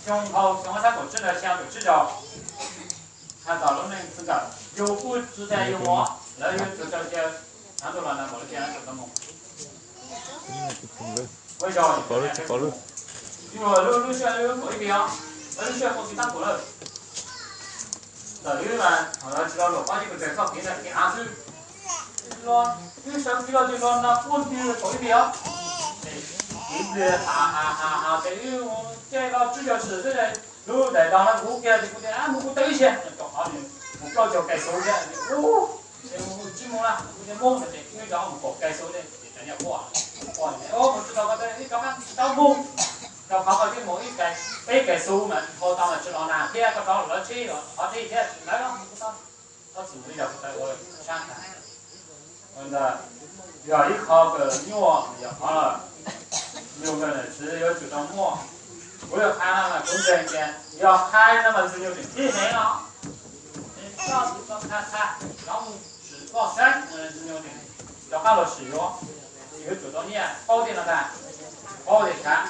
Xyoo dhau xyoo ob txhiab kaum tsib ntawd xyoo kaum tsib zaug, hais txog lub neej txij nkawm, yus kuj tsis tas yus mus, lawv yuav tsum tau cia, nab ntuj los nag npaum li cas tau mus. Ua zaug yus lub lub siab lub kaum ib pliag, lub lub siab kaum ib tab kaum lawm. Ntawm wb mas thaum lawv tsis los luam qab yus tseem txoj kev ntawm kev av xwb. Wb sawv kev los ces los nag puag nti kaum ib pliag. Ib pliag ha ha ha ha ces wb caij los tsib caug xwm xwb, lub daim dos no kuv kiag ces kuv tias mus kuv tawm ib siab rau qhov mus plaub caug kais xus thiab, ces mus tsib moos na kuv tias mus no ces wb rov mus kaum kais xus thiab ces tseem yog quaj, quaj mus tsis tau ko taw wb rov qab tsis tau mus, rau qhov koj twb mus ib kais peb kais xus mas dhau tau mas tsis los nag thiab koj rov lawv tsheb los qhov tsheb thiab lawv los mus kuv tau. Ob txwm ib yam kuv tau ua sab tas. Ntawd yog ib qho kawm nyuaj yog qhov yus nkawd niam txiv yuav tsum tau muaj. Kuv yog qhia no mas kuv ntseeg tias yog qhia no mas Ntxwg Nyug tseem thib heev no. Koj tsis tau qhia qhia, koj mus sim koj saib Ntxwg Nyug tseem rov qab los sim yuav. Yuav tsum tau nyiaj paub tej no ntag, paub tej sav,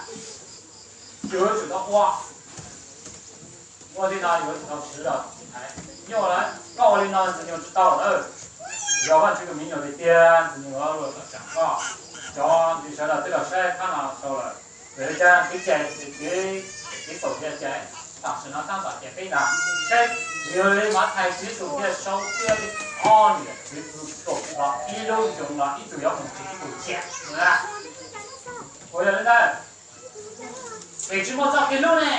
yuav tsum tau ua. Ua li no yuav tau siv los hais nyuaj lawm, koj ua li no Ntxwg Nyug tsis tau lawm. Yog Vajtswv tus me nyuam tiag tiag Ntxwg Nyug yuav los tseem koj. Cov ntxhais sawv daws twb los saib phab no tau lawm, vim li cas kev cai, kev, kev txhaum thiaj cai, tam sim no tab tom cai peb ntag. Saib yog li Mathais Tswv Yexus thiaj sau tiaj li ob niam txiv txuas los ib lub ncoog los ib tug yuav mus tsis ib tug ciam. Ua yog li ntawd, es tsis muaj txoj kev hlub ne.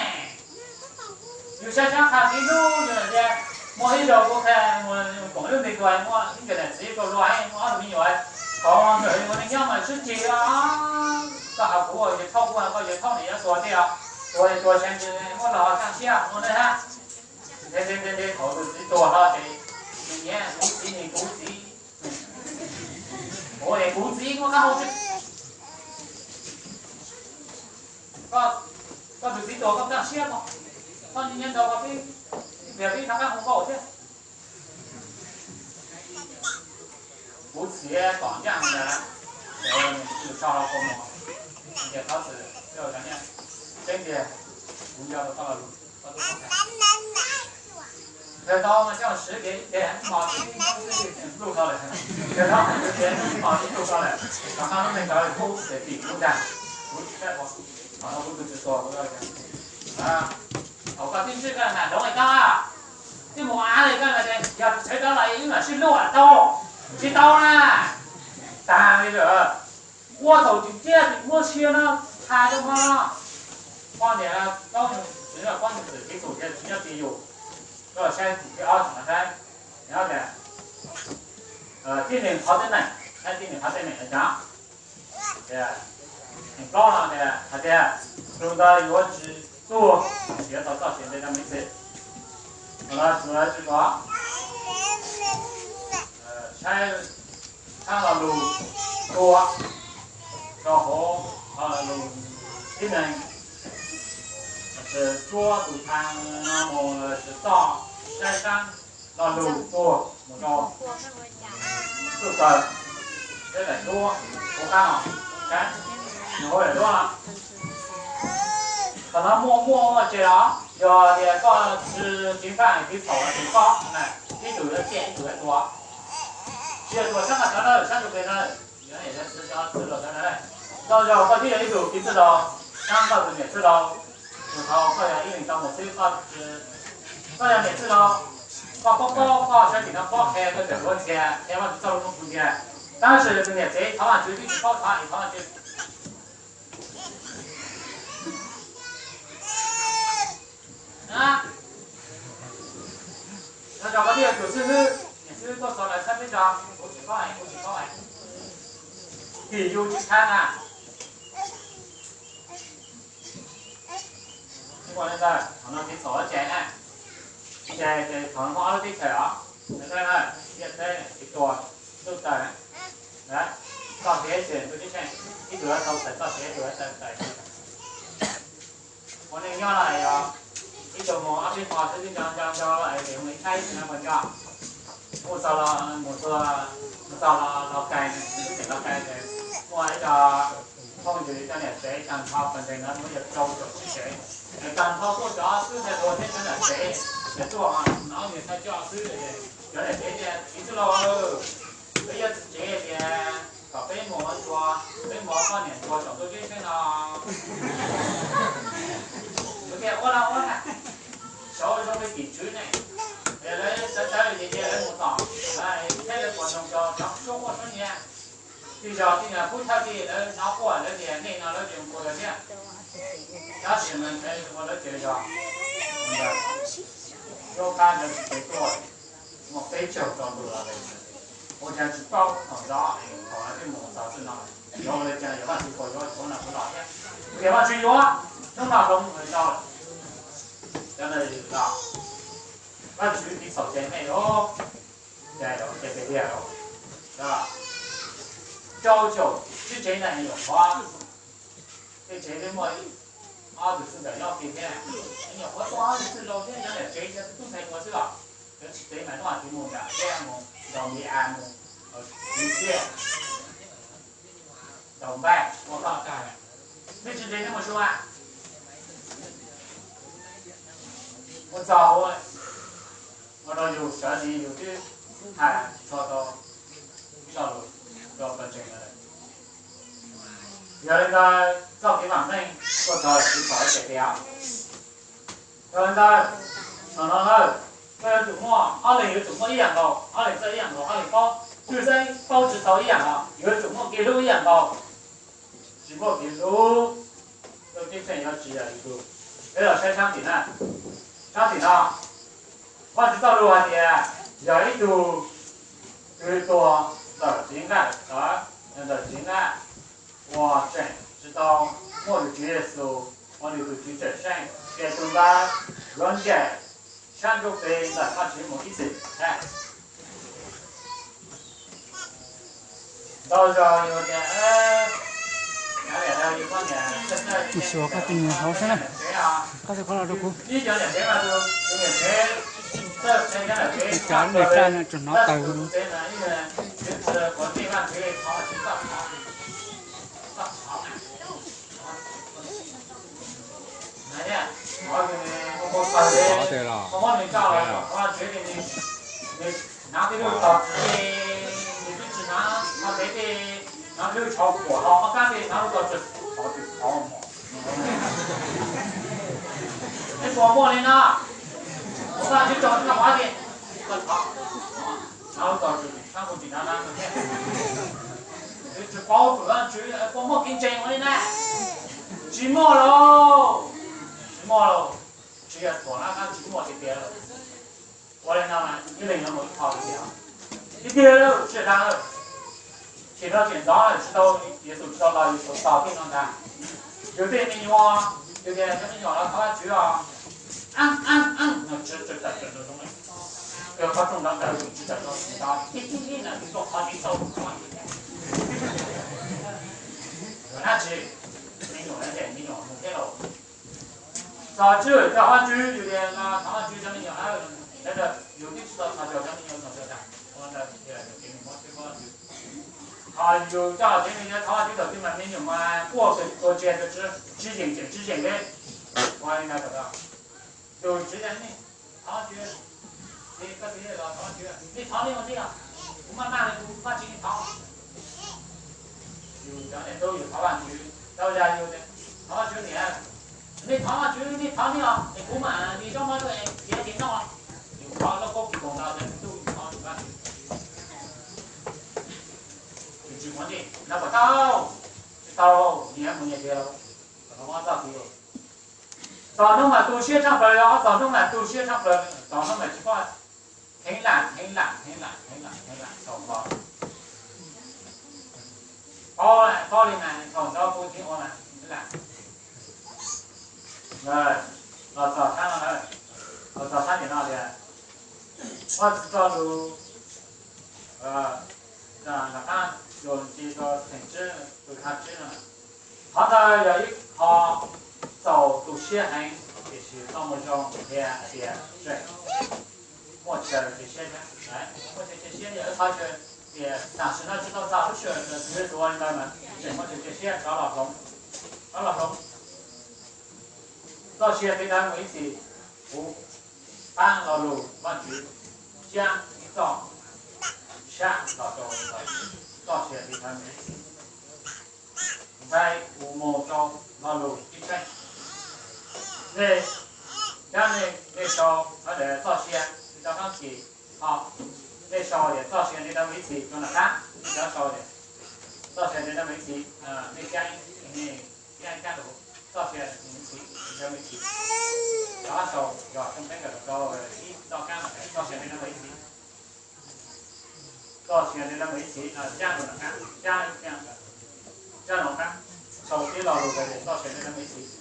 Yus saib tshab qha kev hlub yus tias muaj ib zaug kuv qhia mus koom lub npe tuag muaj ib nkawm niam txiv rau luag muaj ob tug me nyuam, qhov nkawd ua neej nyob mas sib ceg, koj hais kuv ua yawg thauj, kuv hais koj yawg thauj, niam yuav tuag tiag, tuag tuag sab ntsws muab los tag siab ua ne hab. Nte nte nte thaum tus txiv tuag no ces nws nyiam kuv txiv, nws kuv txiv, kuv es kuv txiv muab qab hau tsis Koj, koj tus txiv tuag koj tag siab ko, koj nyiam nyiam ntaus koj peb, ib pliag peb rov qab hu nkauj thiab. Kuv txiv tom ncaj ntawd, ces nws tso hlo kua muag, ces thov txim, tseeb tiag, kuv nco rau koj lo lus, koj tub koj qhe. Nqhis tau mas coj siv kev ib tes ib hmos ib npluj tso lawm, nqhis tau hais tias ib hmos ib npluj tso lawm, rov qab lub neej rov li qub ces tim kuv ntag, kuv tsis txawj ua, thaum no kuv tus txiv tuag kuv, thaum koj twb ntswj koj mam hloov li koj, twb mus av li koj mas yog txhawv rov los wb mam sib hlub tau, tsis tau na, tag li lawm. Ua thaum twg thiaj tsis muab sia no, hais rau hmo no, poj niam tau, tsis yog poj niam txwm kev txhaum thiaj tsis nyob tim yus, koj saib tim thib ob tseem saib, nyob tias, tib neeg qhov teeb meem, saib tib neeg qhov teeb meem li cas. Tias, neeg plaub no tias hais tias, tus ntawd yuav tsis tuag, yuav tau txoj sia ntev rau me ntsis. Qhov no tsis tuag, saib, saib lo lus tua rau hauv lo lus tib neeg, tsis tsuab tus thav no mus, tsis txoj saib sab lo lus tuag mus rau txuj kaw, peb daim duab hauv qab no, saib, nws hauv daim duab no. Qhov no muaj muaj ua tsev los yog tias koj tsis txiv faj txiv txhaum los tsis koj na, ib tug yuav ciaj ib tug yuav tua. Tsis yog tua sab nqaj sawv dawg, sab ntsuj plig na, yog niam yog txiv cov txwj laug sawv daws. Koj yog koj twb yog ib tug txiv txwj laug, sab koj tus niam txwj laug, tus thaum koj yog ib leeg tau mus xwb, koj, koj yog niam txwj laug, koj paub paub koj sab tim no pob qhia koj txawm yuav ntxias thiab koj tsis txawj lub hnub tus ntxias. Tab sis tus niam tsev thov Vajtswv twb tsis paub thov es thov Vajtswv. Nyob rau koj twb yog tus xib hwb, niam xib hwb tuaj txog lawv txhawb peb tso, kuv tsis paub es kuv tsis paub es, kim yus tsis thab na. Ua li ntawd, qhov no kev txhaum ces na, ces ces qhov no muaj ob lub teb chaws os, nws teb na, Liaj Teb, Txiv Tuag, Ntuj Tawg, txoj kev tseem ntuj teb tseem, ib tug yuav tau txais txoj sia, ib tug yuav tau txais. Ua neej nyob no yog ib tug mus ob peb hmo xwb twb nco nco nco es mus ib thaib ib tug no puas nco. Mus txog los, mus txog, mus txog los Los Kais, mus txog Los Kais ces muaj ib co phooj ywg cov niam tsev tag nrho pes ntseeg no muaj yog rau caum tsib tsev, tag nrho tuaj cov xwb ntag, luag thiab cov niam tsev, niam tuaj no niam tsev coj xwb. Cov niam tsev tias, Txiv xwb los, peb yog txiv tsev tias kom peb mus ntsuag, peb mus poj niam ntsuag tsaum ntuj ceeb tsheej no. Kuv tias, Ua no ua na, saud zoo li tim tswv ne. Lawv sawv sawv ces cia lawv mus tom, thiab lawv puas noog cov suab quaj suab nyiav. Tij zog tij nyuag pub thawj tij lawv hnov quaj lawv tias nej no lawv tseem nquag lawv thiab. Tab sis mas ua lawv tsev zog, zoo qab ntawd tsis kev tuaj, muaj peb caug tau tus los lawm. Ua cas tsis paub thaum zov thaum lawv twb mus txog txij no, yuav ua li cas yog Vajtswv puas yuav thaum no kuv los thiab. Kuv tias Vajtswv yuav, hnub no hloov mus tau. Cov ntawd los, Vajtswv tiv txhaum cai nej lauj. Cai tiag tiag lauj. Rau caum tsib tsev ntawd nyuam qhuav, tej tsev twb muaj ob tug xwb ntawm nyob kiag thiab, nyuam qhuav tuaj ob tug xwb laus thiab cov niam tsev cov tub ntxhais hluas xwb los, cov txiv tsev mas noj txiv mus nram thiab mus ntaus ntiv av mus, txiv txiaj ntaus npaij ua koj tag. Twb tsis ntev nyob mus sua, ua txog ua, ua rau yus sawv li yus twb hais tsis tshua tau zoj lus rau pawg ntseeg lawm. Yog li ntawd txoj kev vam meej tuaj txog lawm tsis pom ib txhais tias, yog li ntawd, thaum no na, koj yuav tsum muaj, ob leeg yuav tsum muaj ib yam nkaus, ob leeg txawj ib yam nkaus, ob leeg paub, tshwj xeeb paub tsis tau ib yam los yuav tsum muaj kev hlub ib yam nkaus. Tsis muaj kev hlub, lub ceeb tsheej yuav tsis yog yus tug. Peb los saib sab tim na, sab tim no, Vajtswv txoj lus hais tias yog ib tug kws tuag ntawm tsev nqaij, ntawm tsev nqaij uas tseem tsis tau muaj tus Tswv Yexus ua nws tus Tswv Cawmseej, ces tus ntawd yuav ncaim sab ntsuj plig ntawm Vajtswv mus ib txhis thiab. Ntau zaus yus tias, Mus xyuas koj tus niam hauv sab na, koj txhob koj los rau kuv. Ib cov niam tsev mas tus niam tsev txawj qhia cov niam tsev, cov niam tlaj no tsuas hnov taws. Hnav tej lub tog tsev, nws twb tsis hnav, hnav pem tej, hnav lub tshauv kuam ho ob kab tej hnav lub tog tsev, thov tsis thov mos. Nej puas muaj li no? Kuv txhob tsis tso noj qab li, hnav lub tog tsev tshab kuv tsis hnav na. Twb tsis paub tus Vajtswv puas muaj kev ntseeg ua li na. Tsis muaj lauj, tsis muaj lauj. Tsis yog thuam na, tsis muaj tiag tiag. Ua li no mas ib leeg yuav mus ib qho tiag tiag. Tiag tiag, sawv daws, txij no tseem ntxov lawm, tsis tau, Yexus tsis tau los, Yexus tos thiaj no ntag. Yus tej me nyuam, yus tias cov me nyuam los thov Vajtswv os, ab ab ab no, Tswv Tswv tawm tawm zoo zoo, yog qhov rooj nrov ntawd Tswv tawm zoo ntag, tib tib no yus tuaj qhov tsis tau. Yuav dab tsi? Me nyuam, me nyuam mus thiab lauj. Txog tswj coj Vajtswv, yus tias thov Vajtswv cov me nyuam, yus twb tsis tau thov cov me nyuam txog tswj tag, ua ntawd yus kev me muab tswj Vajtswv. Ho yus coj kev me nyuam thov Vajtswv thaum twg mas me nyuam mas quaj tua tsia, tsis yeem tseem tsis yeem li. Ua li ntawd, tus tswv tias nej thov Vajtswv, koj txiv los thov Vajtswv, nej thov nej ua ntej os, kuv maj maj li kuv Vajtswv nej thov. Yus cov niam tub yus thov Vajtswv, tau yog yus thov Vajtswv niam, nej thov Vajtswv, nej thov nej os, es kuv mam li zaub mov rau es txiav tes noj. Yus thov loj koob kis koos ntawd, yus thov yus Vajtswv, yus tsis muaj ntej no puas tau? Tsis tau, nyias mus nyias kev lawm. Txog hnub mas tu siab tshaj plaws, txog hnub mas tu siab tshaj plaws, txog hnub mas tsis paub, heev lam heev lam heev lam heev lam heev lam txaus nkaus. Paub, paub li mas thaum ntxov kuv txiv ua mas heev lam. Los txog sab no, los txog sab tim no tias, Vajtswv txoj lus, nram qab yus ntsis rau theem tsib, tus thaj tsib no, qhov ntawd yog ib qho txaus tu siab heev, tiam sis txoj moo zoo qhia tias tseem muaj chaw cia siab thiab. Muaj chaw cia siab yog ib qho chaw tias tam sim no tsis tau txog lub sij hawm Yexus ua li ntawd mas tseem muaj chaw cia siab, rov los hloov, rov los hloov. Txoj sia tiv thaiv mus ib txhis, kuv qhab lo lus Vajtswv, tshab ib txoj, sab los rau txoj sia tiv thaiv mus ib txhis. Ntxhais, kuv mus rau lo lus ib txhis. Nej, cab nej, nej sau hauv daim txoj sia tiv thaiv mus ib txhis, ho nej sau tias txoj sia tiv thaiv mus ib txhis rau nram qab, nej cov sau tias txoj sia tiv thaiv mus ib txhis, nej cab, nej cab ib kab, txoj sia tiv thaiv mus ib txhis, tiv thaiv mus ib txhis. Cov sau yog xyoo peb kawm rau ib txoj kab, txoj sia tiv thaiv mus ib txhis. Txoj sia tiv thaiv mus ib txhis, cab rau nram qab, cab, cab nram qab, sau tib lo lus tias txoj sia tiv thaiv mus ib txhis.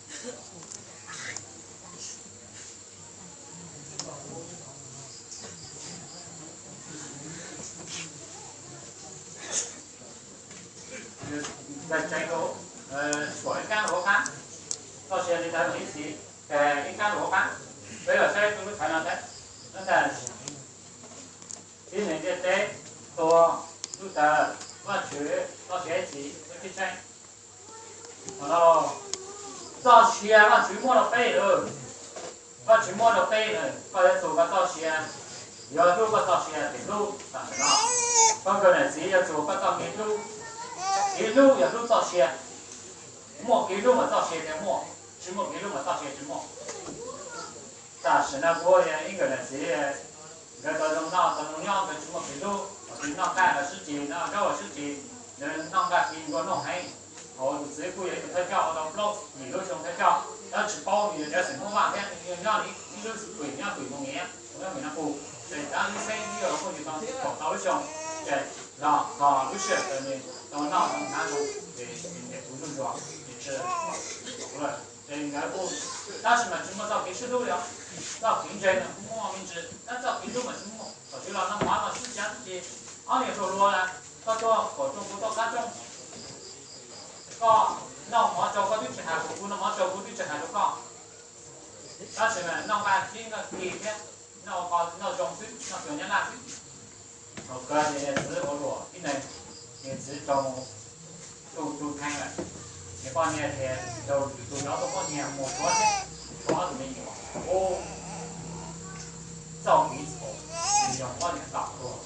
Ntxhais, tseev rau, xuas ib kab rau hauv qab, txoj sia tiv thaiv mus ib txhis, tes ib kab rau hauv qab. Peb los saib tus lub thaiv no ntag. Tib neeg ntiaj teb tuag, ntuj tawg, Vajtswv, txoj sia ib txhis, peb tib tseeb. Txoj sia Vajtswv muab rau peb lawm. Vajtswv muab rau peb lawm, koj yuav txuas koj txoj sia, yuav hlub koj txoj sia ces hlub tam sim no. Koj nkawm niam txiv yuav txuas koj txoj kev hlub. Kev hlub yog hlub txoj sia. Muaj kev hlub mas txoj sia thiaj muaj, tsis muaj kev hlub mas txoj sia tsis muaj. Tam sim no kuv ua ib nkawm niam txiv, nkawd tau zoo noj tau zoo nyob, nkawd tsis muaj kev hlub, tsis noj nqaij los sib ceg, noj zaub los sib ceg, nkawd noj nqaij ci nkaus noj heev. Hauv tus txiv kuj yog ib tug thawj coj ua tau plaub yim lub xyoo thawj coj, tab tsis paub nws yog cov xeem Hmoob Vaj thiab, nws yog nyob li ib lub xwm pwm nyob Twm Moos Nyiam, nyob Vim Naj Pus, ces tab lub xeeb twb yog kuj yug tau kaum tau lub xyoo, ces los txog lub sij hawm nws tau noj tau hnav zoo, ces nws kuj zuj zus, ces tsis, ces nkawd kuj, tab sis mas tsis muaj txoj kev sib hlub li os. Txoj kev ntseeg mas kuj muaj me ntsis, tab txoj kev hlub mas tsis muaj. Thaum twg los noj mov los sib cav xwb ces ob niag hluas hluas, koj tuaj kaum rooj kuv tuaj qab rooj, koj noj mov tsau koj twb tsis hais kuv, kuv noj mov tsau kuv twb tsis hais rau koj. Tab sis mas noj nqaij ci nqaij ci thiab, noj qos noj zoo xwb, noj cuag nyab laj xwb. Thaum kawg ces niag txiv ua luam tib neeg, niag txiv rau mus tu tu theej lawm. Niag poj niag ces rau tus nyuam tus poj niag mus suav thiab, suav ob tug me nyuam. Ub, txoj kev txhaum, nws yog poj niam tom tuag.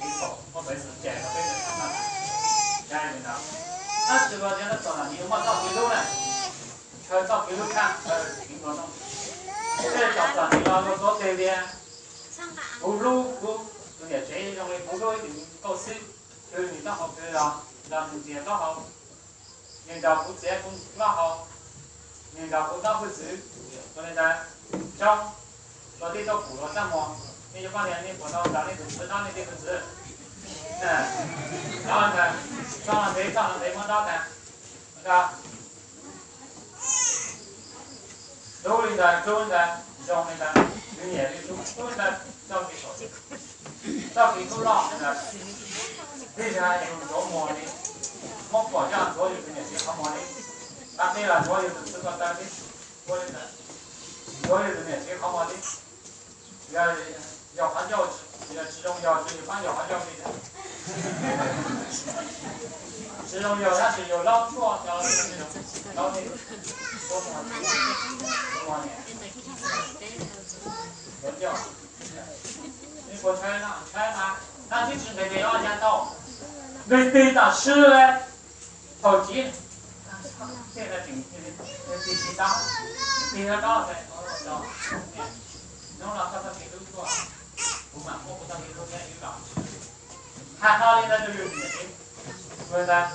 Kev txhaum muaj peev xwm cais rau peb txhua tus. Cai li ntawd, tab sis los yog no txom nyem yuav muaj txoj kev hlub na, ntshaw txoj kev hlub tshaj ntshaw kev ntuag no. Tej zaum txom nyem los luag tuav tes tias, kuv hlub kuv tus niam tsev zoo li kuv hlub ib tug nkauj xwb, twg nws taub hau twg los, los nws ntxias taub hau, nws nrog kuv txiav kuv plaub hau, nws nrog kuv dob hwj txwv, ua li ntawd, zoo, luag tib tau pum luag txaj muag, nej yuav poj niam nej puas tau nrog nej tus txiv dob nej tej hwj txwv? Dob ntawd, txoj no ntev txoj no ntev muab dob tag, ntag. Hlub li ntawd, hlub li ntawd, zoo li ntawd, nws nyiam li hlub, hlub li ntawd, txoj kev txhaum, txoj kev hlub loj li ntawd. Tej zaum yus ntxuav muag li, muab pom yog ntxuav yus tus niam txiv qhov muag li, qab teb los ntxuav yus tus txwv ko taw li, ua li ntawd, ntxuav yus tus niam txiv qhov muag li. Yog, yog qhov ncauj, yog tsis zoo yog tsis yus pab yog qhov ncauj li. Tsis zoo yog tab sis yus laub tshuaj cov laub li, laub li, laub muag, laub muag niam, laub ncauj. Nws puas ntshai no? Ntshai mas, tab sis tsis nqis tes ob yav tau, nqis tes tam sim li. Thaum chiv, tej no tseem tig tsis tau, tig no rau, hnub no koj txoj kev hlub tuaj, kuv mam muab kuv txoj kev hlub thiab ib los. Hais no li ntawd rau yus niam txiv, ua ntawd,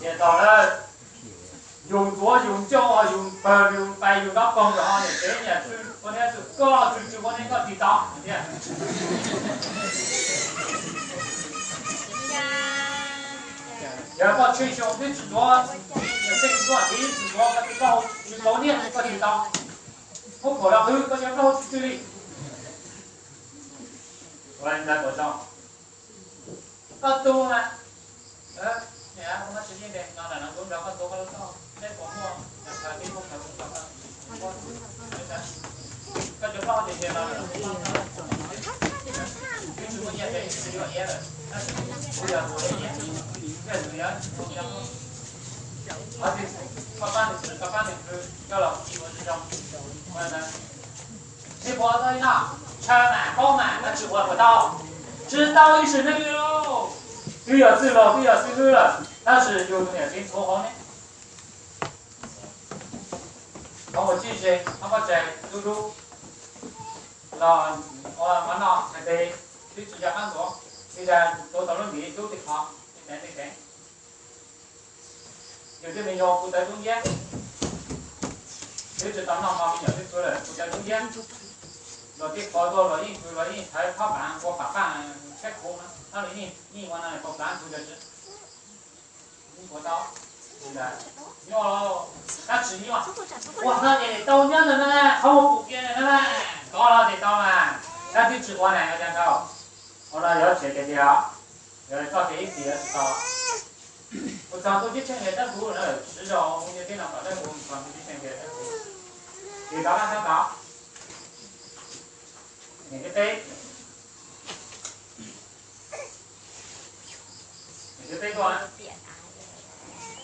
ces tau lawm. Yus ntxuav yus ncauj, yus pawg yus pais yus dob poog rau niam tsev niam tswv, ua niam tswv koj tswv tswv ua niam koj tig tau thiab. Yog koj tsheej xyoo twb tsis ntxuav, yog tsheej xyoo twb tsis ntxuav koj tus plaub hau tswv tau niam koj tig tau. Muab phuam los qhwv koj cov plaub hau tswv tswv li. Ua li ntawd puas zoo? Koj tu na, niam, koj muab tsis yeej tes no na, kuv nrog koj tu koj lub txoj, neb puas muaj, koj cov plaub hau ces ces no, twb tsis muaj nyiaj tes tsis yuav iab lawm, tab sis kuv yog tus iab, koj yog tus iab, koj pab nws, koj pab nws pw. Coj los ua zoo. Tsis pom tau li no, ntshaw mas paub mas, tab sis ua puas tau? Tsis tau ib sim neej li lauj. Twb yog txwj laug, twb yog txwj hwb lawm, tab sis yus tus niam txiv ntxhuav hauv ne. Qhov muag tsib ze, qhov pob tsaig dub dub, los ua mov noj hais tias twb tsis nco qab ntxuav, ib zaj tuav tau lub ntiv dub tej qhov, tej teev tej teev. Yus tej me nyuam kuj tawv dub nciab, twb tsis tau noj hmo me nyuam twb txhua lawm kuj tawv dub nciab. Los tej qhov tuaj los yeej, los yeej thaiv pab pam ua pam paj tshaib qhov no, yeej ua no pab pam kuj tawv dub. Nyuaj, tab sis nyuaj, ua no ces tau nyob ntawm no, qhov muag pum kiag ntawm no, kov no ces tau mas, tab twb tsis ua na, ua cas tau? Ua no yuav tseem tiag tiag, yuav txoj kev ib txhis yuav tsis tau. Kuv txog ntua tib tseem tias dawb huv na, siv zog ua ntiaj teb no kom dawb huv, txog ntua tib tseem tias dawb huv, ces rov qab sab tod. Niam thiab peb, niam thiab peb tuaj,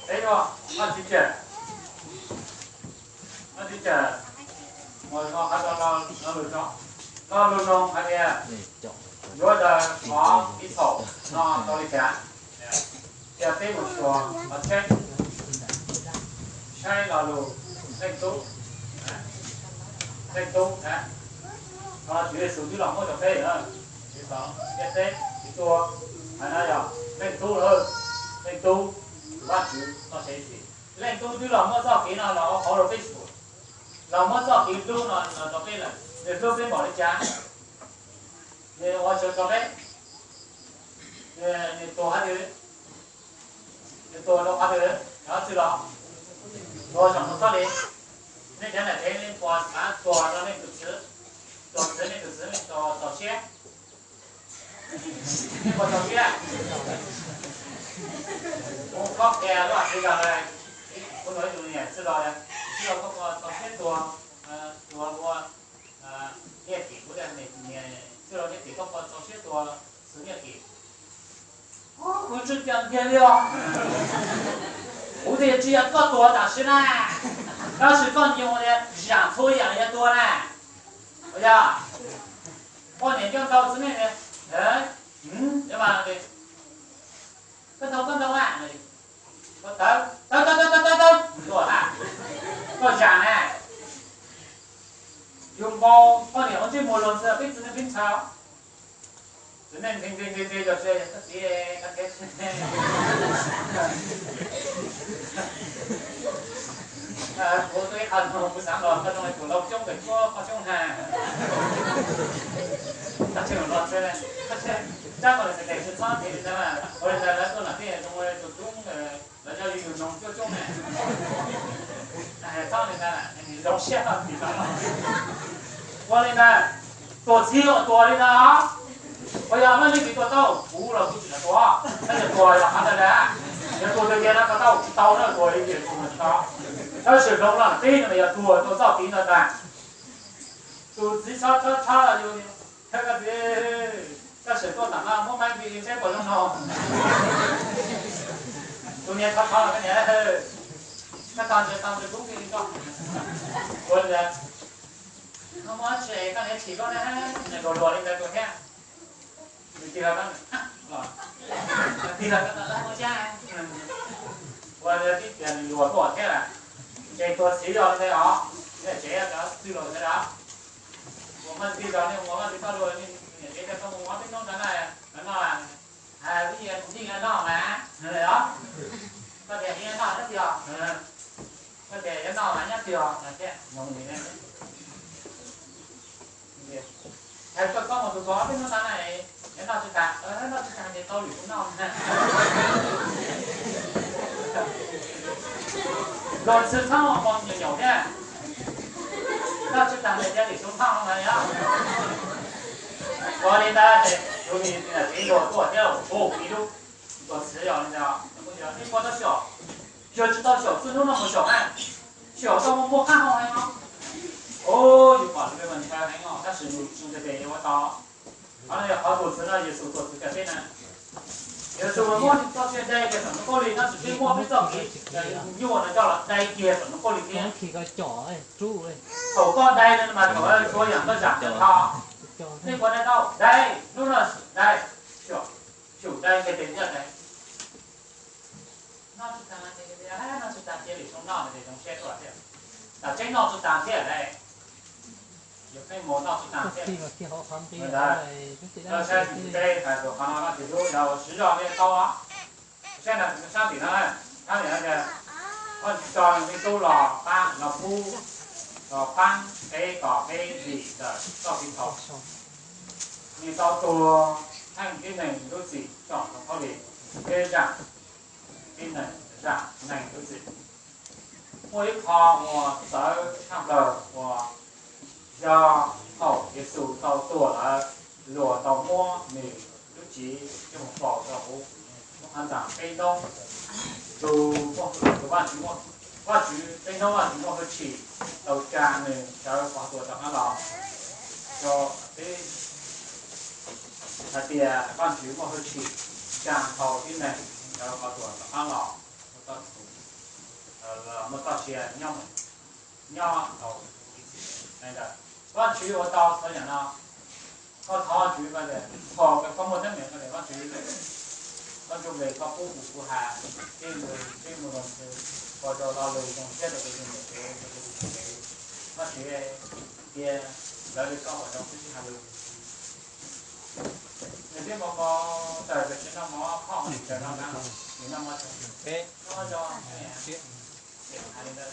peb tuaj, Vajtswv cawm, Vajtswv cawm, mus qhov no lo lus zoo, lo lus zoo hais tias yuav daws qhov kev txhaum no rau li cas. Cia peb mus xyuas qhov tsheb, saib lo lus Leej Tub, Leej Tub na, Tswv Yexus twb los muab rau peb lawm, Vajtswv teb tsis tua, hais no yog Leej Tub lawm, Leej Tub, Vajtswv txoj sia ib txhis. Leej Tub twb los muab txoj kev no los ua qhov rau peb xyuas, los muab txoj kev hlub no los rau peb lawm, nws hlub peb npaum li cas, nws ua tsaug rau peb, nws tuag qhov twg, nws tuag rau qhov twg, cov txwj laug, tuag saum ntoo txhab li. Nej cov niam tsev nej puas xav tuag rau nej tus txiv, tuag txiv nej tus txiv nej txaus siab, nej puas txaus siab? Kuv qhov qhia lub hais tias, kuv hnov ib tug niam txwj laug, txwj laug koj puas txaus siab tuag, tuag ua nyiaj tim kuv, txwj laug nyiaj tim, koj puas txaus siab tuag xwb nyiaj tim? Kuv tsis kam kiag li os. Kuv tias tsis yog koj tuag tam sim na, tab sis koj nyiam tias zam txhua yam yog tuag na. Yog poj niam nco ntau txiv neej, koj ntau koj ntau na, koj tawv tawv tawv tawv tawv tawv, koj zam na. Yus npau poj niam ua ntsej muag luag ntxhi peb txiv neej peb ntxhais. Txiv neej nti nti nti nti los tsis, koj txiv, koj txiv, kuv tuaj ib qho no kuv xav los koj zoo li tus lau coob ntawm cuab qhov coob na. Koj tseem los txhua, koj tseem, tsab koj los txhais tes tsis txhob tiv li ntawd, ua li ntawd lawv tuaj nram tej zoo li tus tub, lawv coj yus noog cuab coob na. Txhob li ntawd, zoo siab tau tim no. Ua li ntawd, tuag txhiv tuag li ntawd. Puas yog nej leej twg tuag tau? Kuv los kuv tsis kam tuag, tab sis tuag yog qhov ntawd na. Yog tuag tiag tiag no tau tsis tau na, tuag li tiag tuag tsis tau. Tab sis hloov los teb no yog tuag rau txoj kev no tag. Tus txiv tshab tshab tshab los yus, koj txiv, koj sim tuaj tam no muab maib nti ntseb puas zoo no. Tus niam tshab tshab los koj niam, koj tau ntsws tau ntsws kub nti li koj. Ua li ntawd, koj muab tsis koj niam chim koj na, nws luag luag li ntawd tuag thiab. Nws tig los, nws tig los, ua li tib tias nws luag tuaj thiab las. Ces tuag txhiv yog li ntawd os, niam tsev cov txwj laug ntawd os. Ua maj txij zog nej ua maj txij txoj lus, niam tsev coj koj mus ua peb hnub ntawd na, no, yeej noj mas, koj tias yeej noj nyob twg os, koj tias yuav noj mas nyob twg os no thiab. Hais koj koj mus tus tuav peb hnub ntawd na, yuav noj tsis tag, noj tsis tag ces tau lwm tus noj. Luag txhij txhob ua nyuam nyaum thiab, noj tsis tag ces cia lwm tus noj no yog. Ua li ntawd ces tus niam tsev luag tuaj thiab, ua ib lub tuag txhiv yog li ntawd, nej puas tau xyaum? Yog tsis tau xyaum txij hnub no mus xyaum na, xyaum tau mus muaj qab hau heev no. Yus pom tus me mas ntshaw heev no tab sis yus tsis ntes tes yuav ua tau. Qhov no yog qhov tuag txhiv no Yexus tuag txhiv rau peb na. Yexus muab txoj sia dai kiag saum ntoo khaub lig, no tsis muaj peb txoj kev nyuaj no coj los dai kiag saum ntoo khaub lig thiab. Thaum koj dai no mas thaum tshuav yam koj zam tau, nej puas dai tau? Dai, hnub no dai, xyum dai kiag tes thiaj dai. Noj tsis tas, noj tsis tas cia li zoo noj, zoo siab tuaj thiab. Tam tseeb noj tsis tas thiab lauj. Yuav pheej mus noj tsis tas thiab. Ntawd, koj saib tus teb hais tias qhov no no ces lub yog siv zog li tau. Saib na, sab tim no, sab tim no tias, Vajtswv tso nws me tub los pab, los pub, los pab peb kom peb dim ntawm txoj kev txhaum. Nws tau tuag theej tib neeg lub txim tsom ntoo khaub lig, thiab zam tib neeg, zam neeg lub txim. Muaj ib qho uas txawv tshaj plaws uas yog thaum Yexus tau tuag lawm, luag tau muab nws lub cev coj mus faus rau hauv lub qhov ntxas peb hnub. Tus, tus Vajtswv, Vajtswv peb hnub Vajtswv muaj hwj chim tau tsa nws sawv qhov tuag rov qab los. Rau peb hais tias Vajtswv muaj hwj chim tsa tau tib neeg sawv qhov tuag rov qab los, muaj txoj sia nyob, nyob tau ib txhis. Ntawd, Vajtswv ua tau txhua yam no. Koj thov Vajtswv ko tias, thaum koj muaj teeb meem ko tias, Vajtswv, koj ntsuj plig koj pub kuv, kuv hais tej lus, tej mus rau ntawd, ua rau lo lus zoo siab rau tus niam tsev, rau tus txiv tsev. Vajtswv, cia lawv li koj ua zoo xwb tsis hais lus. Nws twb npau npau taws, tiam sis noj mov phoj mus tsis tsaws noj na, nws noj mov tsaws, noj mov tsaws. Hais li ntawd,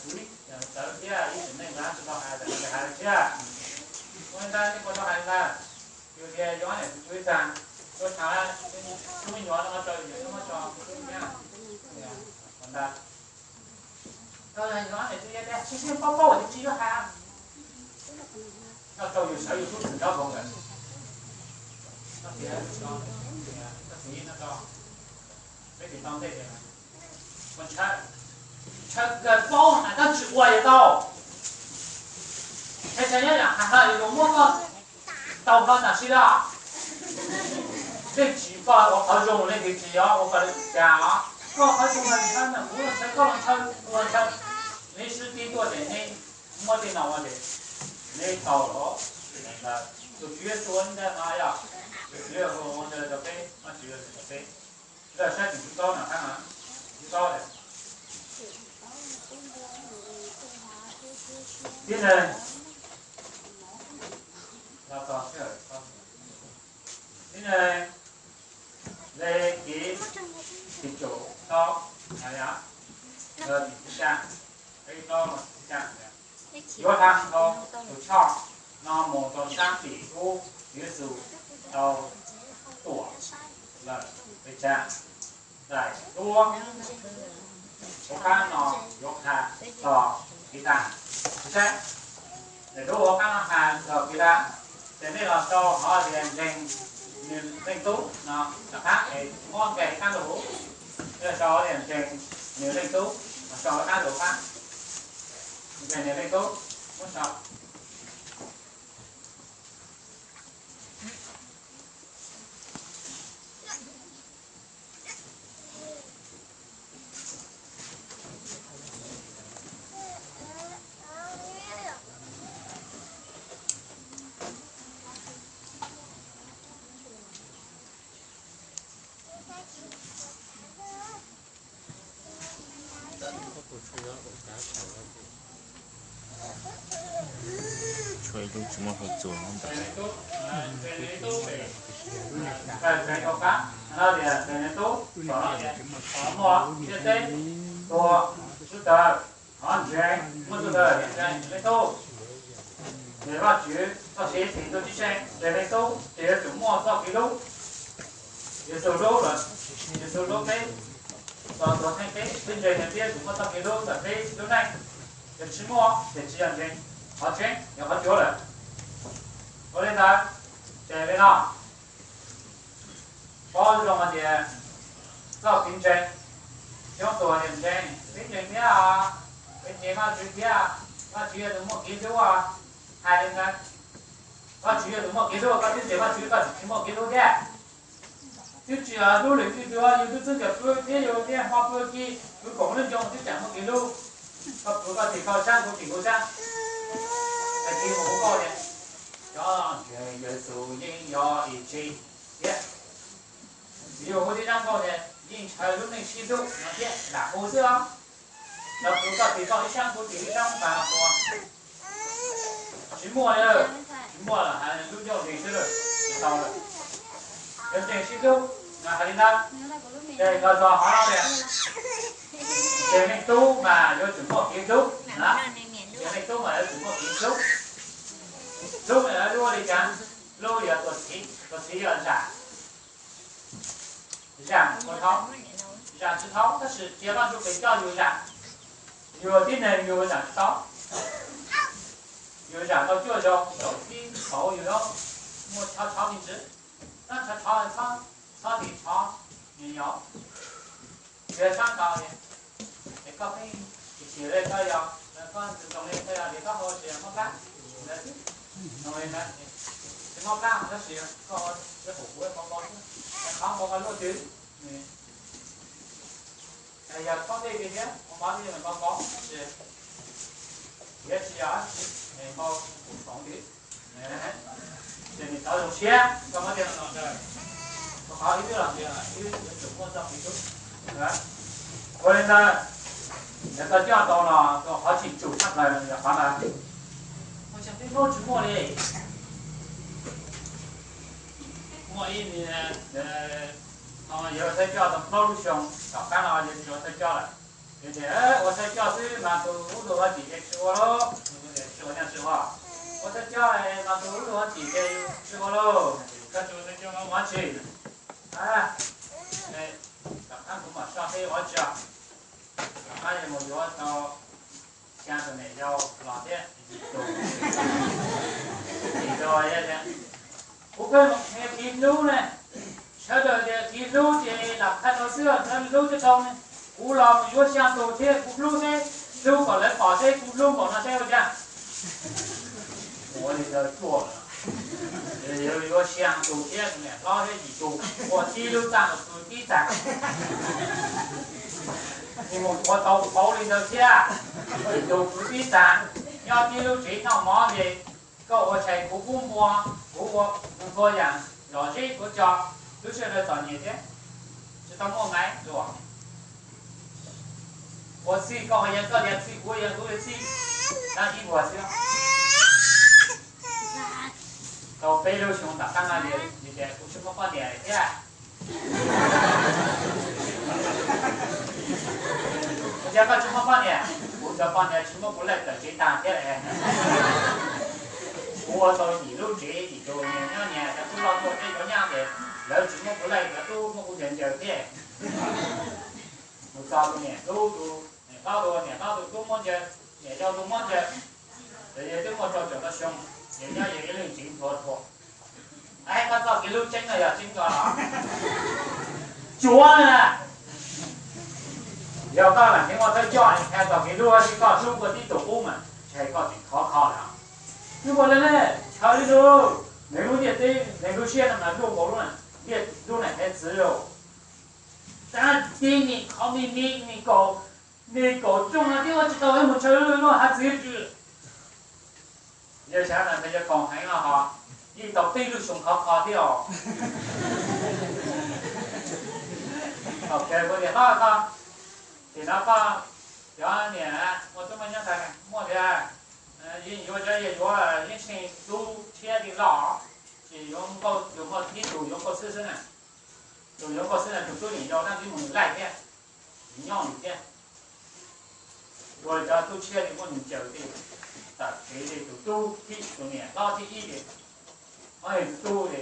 txawv thiab ib tug neeg ntawd tsis tau hais, txawm hais li thiab. Ua li ntawd nej puas tau hais li ntawd? Yus tias yuav niam txiv txhua ib txhia, tuaj tshaj, tub me nyuam no tso, yus noj mov tso, ua ntawd. Tsis, tsis paub paub ces tsis yuav hais. Noj rau yus sawv yus tub tsis nrov nkaus lawm. Koj txiv, koj txiv noj rau, peb tsis tau ntej tias, ntshaw, ntshaw kawg paub hais koj tsis ua yuav tau. Ntshe ntshe nyob yam hais no yus yuav muab koj tau hlo tam sim no. Leej tsis koj ua qhov zoo, leej twg tsis yog ua koj li cas os. Koj qhov zoo los ntshaw, kuv los ntshaw, koj los ntshaw, kuv los ntshaw. Neb swb tib tuaj ces neb muab tej no ua ces neb tau los. Tus Tswv Yexus ua ntawd no yog, tus Tswv Yexus ua ntawd rau peb, Vajtswv ua ntawd rau peb. Lawv saib tus Tswv Txob no, Tswv Txob tias, tib neeg, tib neeg, Leviticus tshooj rau, tshooj rau, yuav hla dhau tus choj no mus rau sab tim ub, Tswv Yexus tau tuam lawm pes tsawg. Daim duab hauv qab no yuav qha txog kev dag. Saib, daim duab hauv qab no qha txog kev dag, ces nej los sau hauv tias ntseeg nws Leej Tub no rov qab es muab nqe qab lug, nej los sau hauv tias ntseeg nws Leej Tub, los sau qab lug qab, ntseeg nws Leej Tub, muab sau. Tshuav ib lub tsis muaj hauv txuas ntawd. Ntseeg Leej Tub, ces Vajtswv txoj sia txhim ntuj ceeb tsheej, ntseeg Leej Tub ces yuav tsum muaj txoj kev hlub. Yexus hlub lawm, Yexus hlub peb, los tuav theej peb, peb ntseeg nws peb yuav tsum muaj txoj kev hlub ntawm peb lub neej. Yog tsis muaj ces tsis yog ntseeg, qhov tseeb yog qhov cuav lawm. Ua li ntawd, ces li no, paub zoo hais tias txoj kev ntseeg, coob tus hais tias ntseeg, peb ntseeg thiab os, peb ntseeg Vajtswv thiab, Vajtswv yog tus muaj kev hlub os. Hais li ntawd, Vajtswv yog tus muaj kev hlub, koj twb ntseeg Vajtswv koj tseem tsis muaj kev hlub thiab. Twb tsis hlub lwm tus, yus twb txeeb cov pw thiab yus thiaj hmo pw ci, pw koom lub ncoo twb tseem muaj kev hlub. Koj pw koj tim koj sab, kuv tim kuv sab, es tis mus hu nkauj tias, cov ntshe Yexus yeej yog ib tsi thiab. Yus hu tib zaj nkauj tias yeej ntshaw lub neej sib hlub no thiab lam hu xwb os. Los kuv koj tim koj ib sab, kuv tim ib sab, tas ua tsis muaj li, tsis muaj lawm, hais lub ncauj nqis xwb lawm, tsis tau lawm. Cov ntshe sib hlub no hais li ntawd, ces los txog qhov no tias, ntshe leej tub mas yuav tsum muaj kev hlub na, ntshe leej tub mas yuav tsum muaj kev hlub. Hlub no yuav hlub li cas? Hlub yog tuam txiv, tuam txiv yog zam, zam ua thaub, zam tsis thaub tab sis cia Vaj Ntsuj Plig coj yus zam, yus tib neeg yus zam tsis tau, yus zam tau cuaj zaug, zaum thib kaum yus muaj tshov tshov me ntsis, tshov tshov txhob, txhob tim tshov me nyuam, tsis txhob tau li. Es koj pheej chim chim li koj yog, koj ntxoov ntxoov li koj yog li koj hu tsis mob plab, zoo li ntawd, tsis mob plab tab sis koj ua pum kuv qhov npau xwb, qhov npau koj luaj twg, yog txhob tej li thiab, ua mov li npau npau tab sis thiab tsis yog npau kuv foom li. Ces nws txhob zoo siab, koj muab tiag no, koj qhov ib twb los tias ib yuav tsum muaj txoj kev hlub. Ua li ntawd, yog koj coj tau los rau qhov tsis tsum tshaj plaws yog qhov ntawd. Ua cas peb Hmoob tsis muaj li? Muaj ib, no yuav thawj coj tau plaub lub xyoo, tom qab no yuav tsis ua thawj coj lawm. Yog tias ua thawj coj xwb mas tus ub tus huab tim ces tsis ua lauj, tsis ua nyaj tsis ua. Ua thawj coj mas tus ub tus huab tim ces tsis ua lauj, koj tsis ua thawj coj mas ua tsi? Tom qab kuv mam soj qib ua tsi, tom qab yuav mus yuav tau xya tus niam yau los thiab, tus, tus, kuv pheej mus qhia kev hlub ne, sawv daws tias kev hlub ces lam qhia tau xwb, hlub tsis tau ne. Kuv los mus yuav xya tus thiab kuv hlub seb, hlub kom lawv pom seb kuv hlub npaum no seb ua cas. Ua li ntawd tuaj, yuav xya tus thiab niam hlob thiab yim tus, ua tib lub txaj los pw tib txaj. Mus ua tau pauv li ntawd thiab, yim tus pw tib txaj, nyob tib lub tsev noj mov ces koj ua tshais kuv pub npua, kuv ua npua yam lom zeb kuv tso, lub sij hawm txom nyem thiab, tsis tau muaj maiv luam. Ua txij koj ua yog koj lias txij, kuv ua yog kuv lias txij, dab ib vuag xwb. Tau peb lub xyoo tom qab no vim tias kuv tsis muaj poj niam thiab. Ua cas koj tsis muaj poj niam? Kuv cov poj niam tsis muab kuv laij tawm tsev tag thiab. Kuv ua tau yim lub tsev yim tus niam nyob nyias, cov tub loj tuaj peb cov nyab ces lawv tsis muab kuv laij, cov tub muab kuv ncaws ncaws thiab. Mus txog tus niam hlub tus niam hlob, tus niam hlob tus tub muab ncaws, niam yau tus muab ncaws, ces yog twb muaj rau caum tau xyoo, ces nyob yog ib leeg tsev ntuav thuam. Koj txoj kev hlub tseeb no yog tseeb nkaus los? Tsuav na. Yog koj lam heev ua thawj coj, hais txoj kev hlub, koj hlub ua tib tug qub mas ntshe koj tseem khov kho lawm. Twb ua li ne, ntshaw li lub, nws lub ntiaj teb, nws lub siab no mas luaj nkaus lub, ntiaj lub neej haiv txwv li. Tab sis nim qhov me me, nim kaum, nim kaum rooj no twb ua tsis tau mus ntshaw lub haiv txwv. Yog xav tias yog koom heev no ho yeej tau peb lub xyoo khov kho thiab os. Thaum kawg kuv tias, Hlob, koj, tim no koj cov niam ua tub muaj nyab ntag, muaj tiag, yeej yuav cov yuav, yeej tseem tub tshiab li loj, ces yuav nkauj, yuav nkauj tib tug yuav nkauj xwb xwb na. Tus yuav nkauj xwb na, tus tub niam yau dab tsi mus nws laij thiab, nws nyob nws thiab. Ua li cov tub tshiab li muab nws ncaws li, tawm tsev li, tus tub thib, tus niam hlob thib ib li, tus tub li,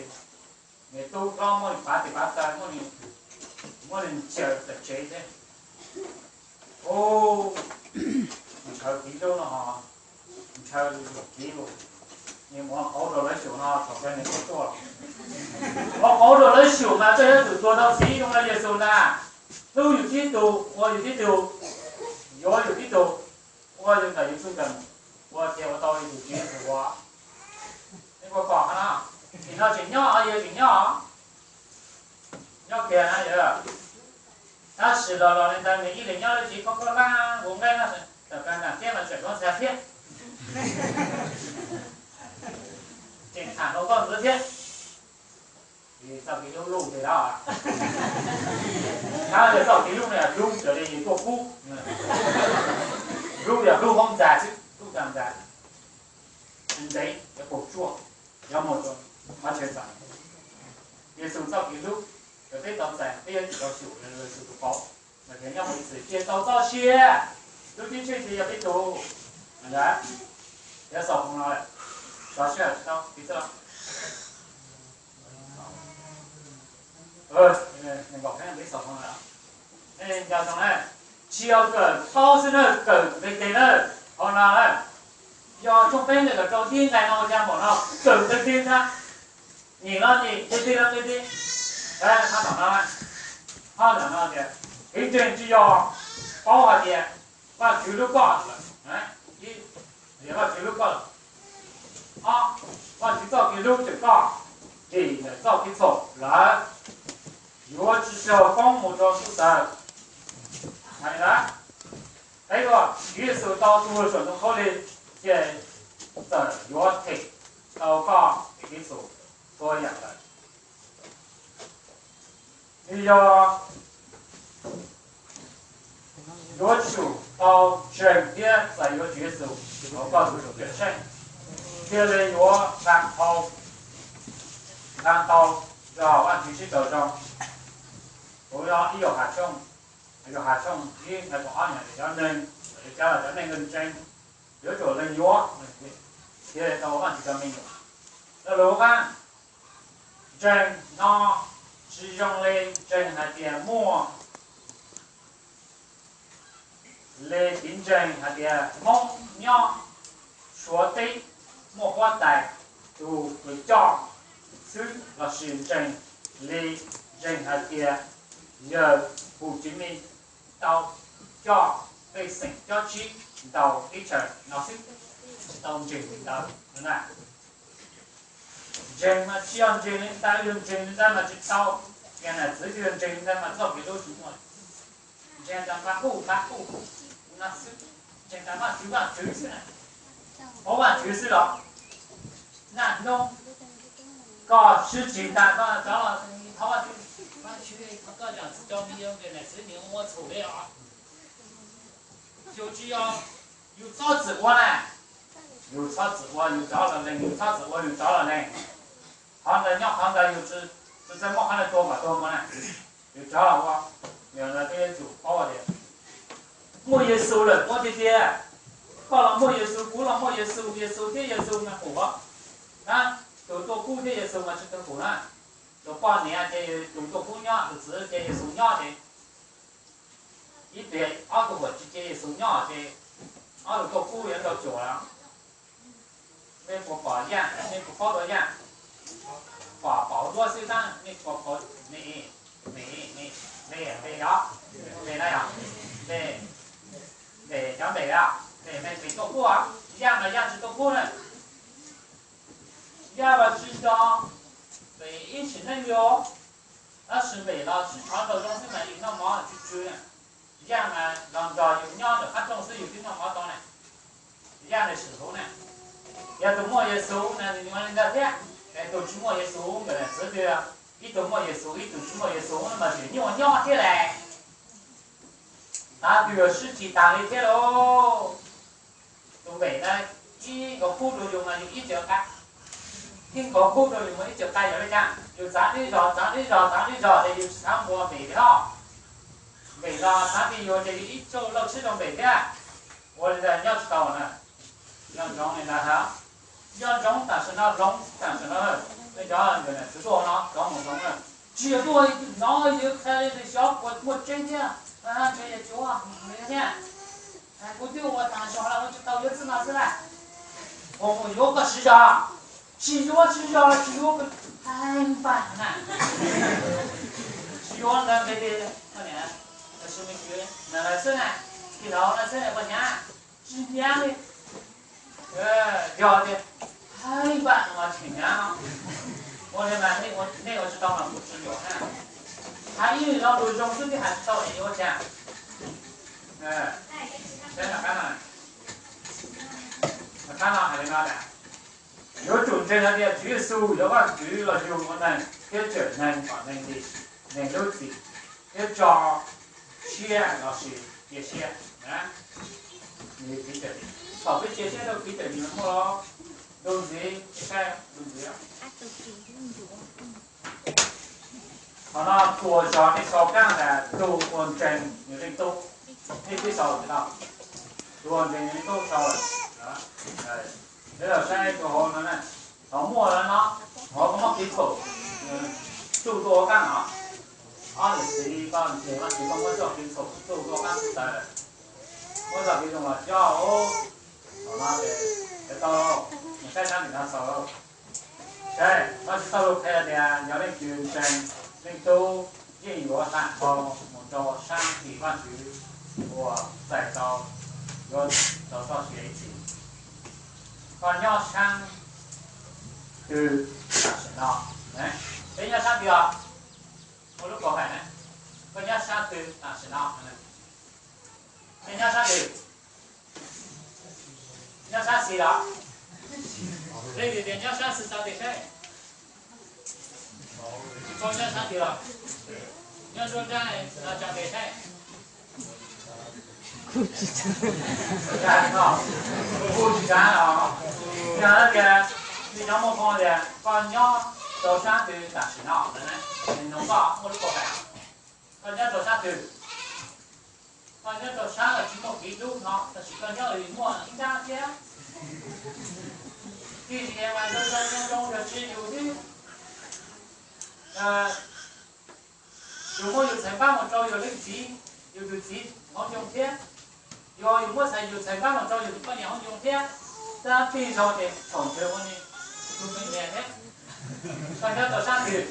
niam tub hlob muab nws pav tes pav taw, muab nws ncaws tawm tsev thiab. Ntshaw kev hlub no ho, ntshaw kev, nws ua qauv rau lawv xyum no thaum kawg nws tuag tuaj. Ua qauv rau lawv xyum mas koj yuav tsum tuag tau txiv zoo li Yexus ntag. Hlub yus tib tug, ua yus tib tug, yuav yus tib tug, ua yus ntawm yus txuj ntawm, ua tias ua tau li tus Tswv Yexus ua. Nej puas pom qhov no? Nim no tseem nyob, yog tseem nyob, Nyob kiag na yog, tab sis los los li ntawd nws ib leeg nyob lub tsev khaub khaub hlab ua nqaij no, tawm plaws nram teb los tseem luag ntxhais thiab, tseem tham hluas nkauj ntxwv thiab. Txoj kev hlub lub tes los, txoj kev hlub no yog hlub raws li yus tuaj kub, hlub yog hlub hauv ntxa xwb, hlub tag ntxa, ntev yuav puas tsuaj, yuav mus rau qhov chaw txawv. Yexus txoj kev hlub, yog peb tau txais peb yuav tsum tau xyum Yexus tus qauv, mas tias nyob mus ib txwm cia tau txoj sia, lub ceeb tsheej ces yog peb tug. Yog xaus hauv no, tso sij hawm tsis tau, piv xwb los. Nkaum peb xaus hauv no, nco ntsoov na, tsis yog kawm paub xwb na, kawm nqi tes na, hauv no na, yog tshooj peb ntawm kaum rau ib nqai no ua cas npaum no, kawm nqi tes na, nyim los nyim, qi tes los qi tes. Qhov tom no, qhov tom no tias, kev ntseeg tsis yog paub hais tias Vajtswv hlub koj lawm, tias Vajtswv hlub koj lawm. Ob, Vajtswv txoj kev hlub tseem koj dim ntawm txoj kev txhaum lawm, yuav tsis raug poob mus rau ntuj tawg. Hais li ntawd, peb ua Tswv Yexus tau tuag saum ntoo khaub lig, ces txawm yuav them tau koj kev txhaum txhua yam lawm. Nws yog yuav tsum tau ntseeg thiab txais yuav Tswv Yexus los koj tus Tswv Tsheej, thiaj li yuav nqa tau, nqa tau rau hauv Vajtswv sib tau zoo. Kuv ib Yauhas tshooj, Yauhas tshooj ib nqai kaum ob, cov neeg, cov neeg ntseeg yuav tsum lees yuav thiaj tau Vajtswv cov me nyuam. Lo lus qab ntseeg no tsis zoo li ntseeg hais tias muaj li kev ntseeg hais tias Hmoob nyob Suav teb muaj huab tais tus kws coj xwb, lossis ntseeg li ntseeg hais tias yawg Hu Chi Minh tau coj pej xeem cob tsib ntaus teb chaws no xwb, tsis tau ntseeg li ntawd na. Ntseeg mas tsis yog ntseeg li ntawd, yog ntseeg li ntawd mas tsis tau, yog nam txwv twg yog ntseeg li ntawd mas txoj kev hlub tsis muaj. Ntseeg tas nqa kuj nqa kuj no xwb, ntseeg tas Vajtswv Vajtswv xwb na, paub Vajtswv xwb los naj nyob koj sib tsis tas koj rov los thov Vajtswv, Vajtswv, koj zam txim rau me yawg nam txwv nws ua txhaum li os. Yus tsis yog, yus txhob txwm ua na, yus txhob txwm ua yus rov los lees, yus txhob txwm ua yus rov los lees. Qhov ntawd nyob qhov ntawd yus tsis txawj muab qhov ntawd tua kom tuag mus na, yus rov los ua. Yog ntawd peb yuav tsum paub tias muaj Yexus lawm muaj tiag tiag. Koj los muaj Yexus, kuv los muaj Yexus, Yexus thiab Yexus mas qum os. Na, tus tuaj kub thiab Yexus mas tsis tau qum na. Tus poj niam ces tus tuaj kub nyob, tus txiv ces Yexus nyob ces ib pliag ob tug huam tsis cia Yexus nyob ces ob tug tuaj kub yuav tau cuam los. Nej puas pom yaj, nej puas paub tau yaj? Pom pauv duab xwb tab nej puas paub, nej, nej, nej, nej yog, nej na yog, nej, nej cov npem os, nej, nej npem tuaj kub, yaj mas yaj tsis tuaj kub na. Yaj los tsis nrog npem ib sim neej li, tab sis npem los sib tshov rau zoo xwb mas yus noj mov tsw tsw. Yaj mas los nrog yus nyob ntawm qab rooj xwb yus twb noj mov tau na. Yaj nws swm huv na. Yog tus muaj Yexus na nws ua li ntawd thiab, es tus tsis muaj Yexus nkawd nam txwv twg, ib tug muaj Yexus ib tug tsis muaj Yexus no mas tseem nyuaj nyob thiab las. Tab twg yog sib tsis tas li thiab lauj. Tus npem na, ib nkaus kub rau yus mas yus ib txhia qa, ib nkaus kub rau yus mas ib txhia qa yog li cas, yus txav dib zog txav dib zog txav dib zog ces yus tsis txhob nqua npem li os. Npem los txav li yus ces yus ib txhia lauj txhib rau npem thiab. Ua li ntawd nyob tsis tau na. Nco ntsoov li ntawd hab. Nco ntsoov tam sim no, hloov tam sim no, nej cov nkawd nam txwv tuaj no rov mus hloov na. Tsis yog tuaj no yus qhia li xyov puas muaj tseeb thiab, ntshe yog cuav thiab. Kuv twb ua tag zog los ua tsis tau yuav txij no xwb na. Ua mus yuav koj siv zog, tsis yuav siv zog los tsis yuav, npaj na. Tsis yuav ntawd nqe li, sis me kwv na xwb na, tij laug na xwb na puas hnyav? Tsis hnyav li. Yog tias, hais npaj no tseem hnyav no. Ua li mas nej ua tsis tau mas kuv tsis yuav na. Hais ib lo lus zoo xwb thiaj hais tsis tau es yuav ua cas? Saib qab no, qab no hais li no tias, yuav tsum ntseeg hais tias Tswv Yexus yog Vajtswv los yug ua neeg thiab tseem neeg kom neeg dim neeg lub txim thiab tso siab lossis cia siab. Thaum peb cia siab rau Kriv Tais Dios muaj los ntu ntxiv, saib ntu ntxiv. Qhov no txuas zog nej sau kab tas tus uas ntseeg nws Leej Tub, nej twb sau no, tus uas ntseeg nws Leej Tub sau lawm. Peb los saib tus hauv no na, thaum muaj no, hauv koj muab kev txhaum tsuj tuaj ua kab no, ob niam txiv koj ntseeg Vajtswv koj muab txoj kev txhaum tsuj tuaj ua kab xwb tawm lawm, muab txoj kev zoo los coj. Thaum no ces tau, mus saib sab tim no xaus lauj. Saib, Vajtswv txoj lus qhia tias yog leej twg ntseeg Leej Tub yeej yuav hla dhau mus rau sab tim Vajtswv uas txais tau, yuav tau txoj sia ib txhis. Koj nyob sab twg tam sim no? Peb nyob sab twg os? Muaj lub kaus hais na, koj nyob sab twg tam sim no? Koj nyob sab twg? Nyob sab xis los? Leej twg tias nyob sab xis tso tes saib. Koj nyob sab twg los? Nyob nruab nrab los tso tes saib. Kuj tsis tsav os. Yog tias nej cov muaj hmoo tias koj nyob rau sab twg tam sim no, nug koj muaj lub kaus hais, koj nyob rau sab twg? Koj nyob rau sab uas tsis muaj kev hlub no, tab sis koj nyob muaj ib nrab thiab. Tiam sis mas zoo zoo zoo zoo yog tsis yus thiab. Yus muab yus txhais npab mus rau yus leej txiv, yus tus txiv hauv ncoo thiab. Yog yus muab txhais yus txhais npab mus rau yus tus poj niam hauv ncoo thiab. Tab sis thaum ces thaum ntawd ua ne, tus poj niam thiab. Koj nyob rau sab twg?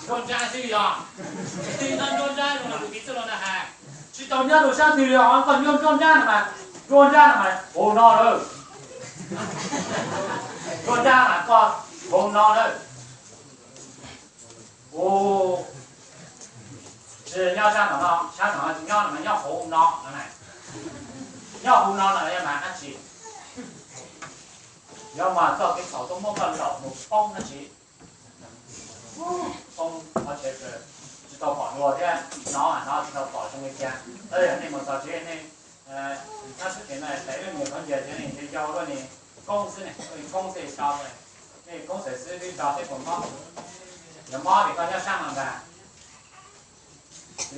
Nruab nrab xwb yog. Twb nyob nruab nrab zoo li tus txiv txwj laug na hais, tsis tau nyob rau sab twg li os, koj nyob nruab nrab no mas, nruab nrab no mas hauv no lawm. Nruab nrab mas koj hauv no lawm. Kuv tsis nyob sab no, sab no tsis nyob no mas nyob hauv no no. Nyob hauv no no yog mas dab tsi? Yog mas txoj kev txhaum tuaj muab koj laum mus poob dab tsi? Poob qhov tsev, tsis tau pom dua thiab, hnov hnov tsis tau pom zoo li cas. Tab sis nej mus txog tsev nej, tab sis kev no tais lub niag khaub ncaws ces nej yau luaj ni, koob xwb ne, koob xwb so, nej koob xwb xwb twb so thiab puas mob? Yog mob ces koj nyob sab no ntag. Twb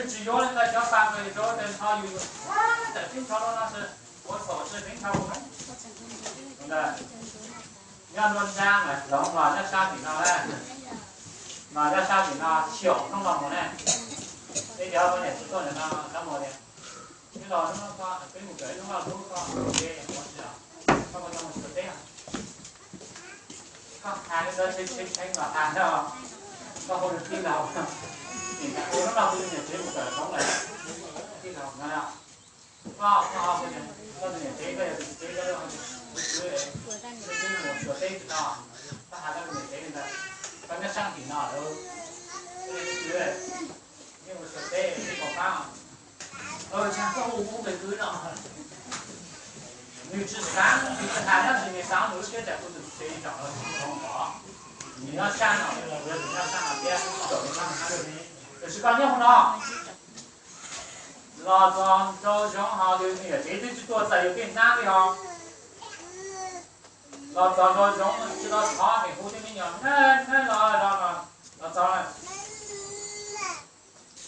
tsis yuav li ntawd, cov pas ntawd yus rau tes nrho yus, ntawm teb nrho rau no ua txhaum tsis teb nrho mus. Nyob nruab nrab mas hloov los nyob sab tim no, los nyob sab tim no xyaum hnub no mus ne. Peb cov poj niam tsis tuaj ntawm no, cov mus tias, twb los hnub no koj, peb mus kawm hnub no hlub koj, ua tsis los, koj mus xyuas teb. Koj hais li ntawd tshee tshee los hais no, koj hu nws tij laug. Nim no kuv niam tsev mus kawm hloov lawm, tij laug no, koj, koj, koj tus niam tsev, koj yog tus tsev, koj tus txiv, mus xyuas teb tsis tau, koj hais koj tus niam tsev li ntawd, koj nyob sab tim no lawm, tus txiv, yeej mus xyuas teb tsis pom qab. Ua cas koj hu kuv tus kwv no? Nws tsis xav, nws tsis hais dab tsi, nws xav nws lub siab tias kuv tus txiv tseem los tsis zoo os. Nws nyob sab no, nws nyob sab no thiab, tiam sis koj nyob hauv no. Los txog rau Zoov hos nws niam tsev twb tsis tuaj txais yus tej hnab li hos. Los txog rau Zoov tsis tau thov nws hu tej me nyuam hnab hnab los, los txog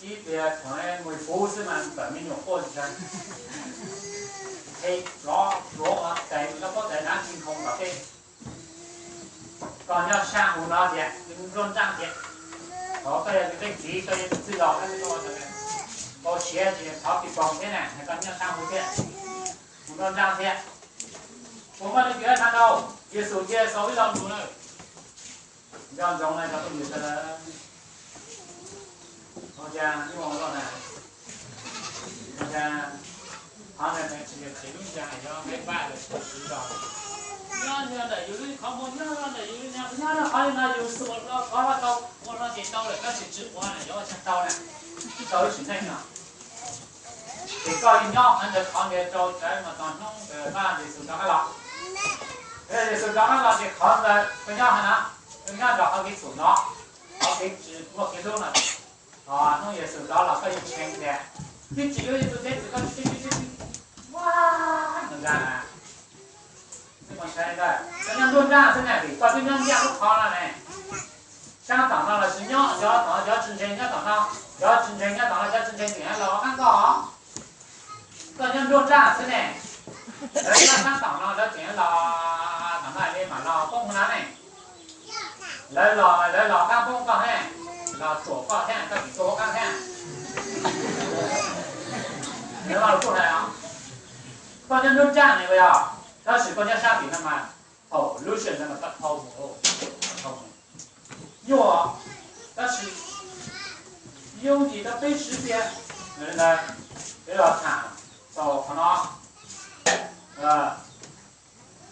ib pliag tseem mus hu xwb mas tawm me nyuam quaj tsis tau. Qhia plov pluav tais, koj paub tais nab tsis nkhaus tom tej. Koj nyob sab hauv no tias, nruab nrab tias, thov koj yog leej txiv, koj yog tus txwj laug, koj txawj ua tau siav ces thov pis poog thiab na, koj nyob sab hauv thiab, mus nruab nrab thiab. Puas muaj leej twg hais tau? Yexus cia xaus ib lo lus na. Nco ntsoov na cov phooj ywg sawv daws. Ua cas nyuaj ua luaj na? Ua cas qhov ntawd tsis yog txiv lub ntxa, yog peb pab lawm tsis tau. Nyob ntawm yus lub qhov muag, nyob ntawm yus lub niag, nyob qhov li no yus xuas hlo, kov hlo tau, ua hlo ces tau lawm, tab sis tsis ua na, yuav ua tsis tau na, tsis tau ib sim neej no. Ces koj yeej nyob qhov ntawd, qhov ntawd rau txawm mas tos hnub Vaj Yexus rov qab los. Yexus rov qab los ces qhov ntawd koj nyob hauv na, koj nyob rau qhov kev txhum no, qhov kev tsis muaj kev hlub no. Hnub Yexus rov los koj yeej tshee tias, twb tsis yuav Yexus teb txim koj tsis tshee, tshee, tshee, tshee. Ua, nws nqa na. Twb muaj ntshai ntawd, koj nyob nruab nrab xwb ne, vim koj twb nyob ncaj lub qhov no ne. Sab tom no los sis nyob cov tom, cov tsis ntseeg nyob tom no, cov tsis ntseeg nyob tom no, cov tsis ntseeg tseem los qab koj. Koj nyob nruab nrab xwb ne. Lawv nyob sab tom no lawv tseem los tom no li mam los poob hauv na ne. Lawv los, lawv los qab poob koj thiab, los tsuam koj thiab, koj tseem tuag hauv qab thiab. Lawv los kuj hais, koj nyob nruab nrab ne, yog, tab sis koj nyob sab tim no mas, thaum lub sij hawm ntawd mas koj dhau mus, dhau mus. Nyuaj, tab sis yooj yim rau peb siv tiag. Yog li ntawd, peb los tham txog qhov no,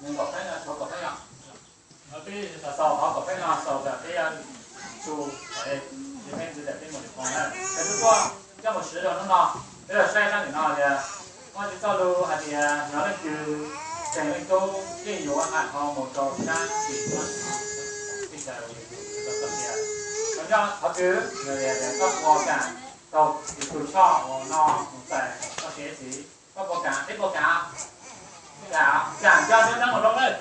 nees nkaum peb, tshuav kaum peb no, peb xaus qhov kaum peb no xaus kom peb yuav tsum, peb ntxiv tias peb mus lwm qhov na, peb twb tuaj coj mus siv rau hnub no. Peb los saib sab tim no tias, Vajtswv txoj lus hais tias yog leej twg tseem leej tub yeej yuav hais qhov mus rau sab tim no, tij taw txoj sia. Qhov no qhov twg, koj puas kam tau tus choj uas no mus txais txoj sia ib txhis? Koj puas kam? Peb puas kam? Kam, kam coj cov neeg mus rau lawm.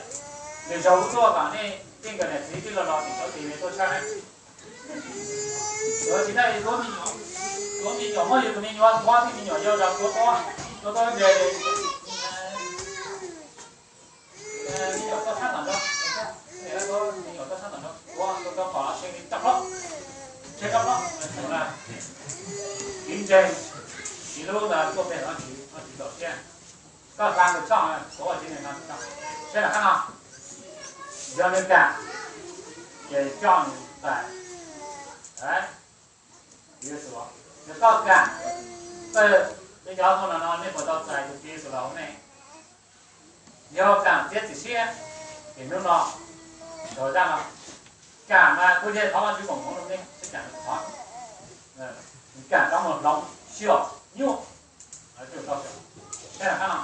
Lwm zaus kuv tuaj kom nej tej nkawm niam txiv tij laug los tim cov tim tuaj tshawb. Yuav tsis dai tuav me nyuam, tuav me nyuam muab yus tus me nyuam tuav, tej me nyuam yau zog tuav tuav, tuav tuav nres, me nyuam tuaj sab tom nrad, me nyuam tuaj sab tom nrad, tuav tuav tuav pom los tseg li rau plaub, tseg rau plaub, tsis ntseeg, tsis hlub ntawd tuaj pem no tsis, no tsis txaus siab. Koj hla nws tshoj, tuav tsis ntseeg no, saib nram qab no, yog nws kam, ces coj nws txais. Yog koj kam, tej cov tuaj no no nej puas tau txais tus Tswv Yexus los hauv nej? Yog kam txiav txim siab, ces hnub no, rau zaj no, kam mas kuv thiaj thov Vajtswv foom hmoov rau nej, sib kam thov, kam rov mus hloov sij hawm nyuaj. Saib nram qab no,